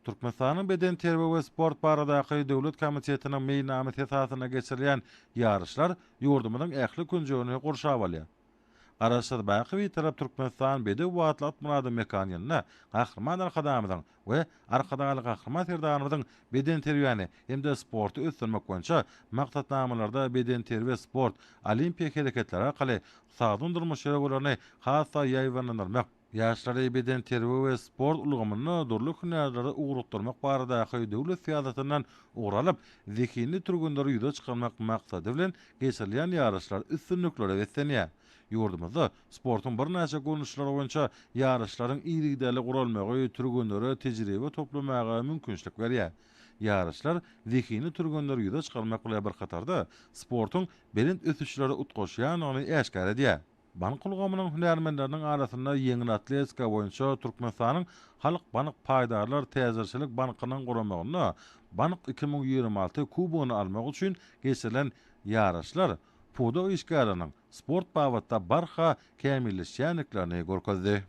Türkmenistanyň Bedenterbiýe we sport baradaky döwlet komitetiniň meýilnamasy esasynda geçirilýän ýaryşlar ýurdumyzyň ähli künjegini gurşap alýar. Garaşsyz, baky Bitarap Türkmenistan bedew batly at myrady mekan ýylynda Gahryman Arkadagymyzyň we Arkadagly Gahryman Serdarymyzyň bedenterbiýäni hem-de sporty ösdürmek boýunça maksatnamalarda bedenterbiýe-sport, olimpiýa hereketleri arkaly sagdyn durmuş ýörelgelerini has-da ýaýbaňlandyrmak, ýaşlary bedenterbiýe we sport ulgamynda dürli hünärlere ugrukdyrmak baradaky döwlet syýasatyndan ugur alyp, zehinli türgenleri ýüze çykarmak maksady bilen geçirilýän ýaryşlar üstünliklere beslenýär. Ýurdumyzda sportuň birnäçe görnüşleri boýunça ýaryşlaryň yzygiderli guralmagy türgenlere tejribe toplamaga mümkinçilik berýär. Ýaryşlar zehinli türgenleri ýüze çykarmak bilen bir hatarda, sportuň belent ösüşlere utgaşýandygyny äşgär edýär. Bank ulgamynyň hünärmenleriniň arasynda ýeňil atletika boýunça Türkmenistanyň Halkbank paýdarlar täjirçilik bankynyň guramagynda Bank 2026 kubogyny almak üçin geçirilen ýaryşlar pudak işgärleriniň sport babatda barha kämilleşýändiklerini görkezdi.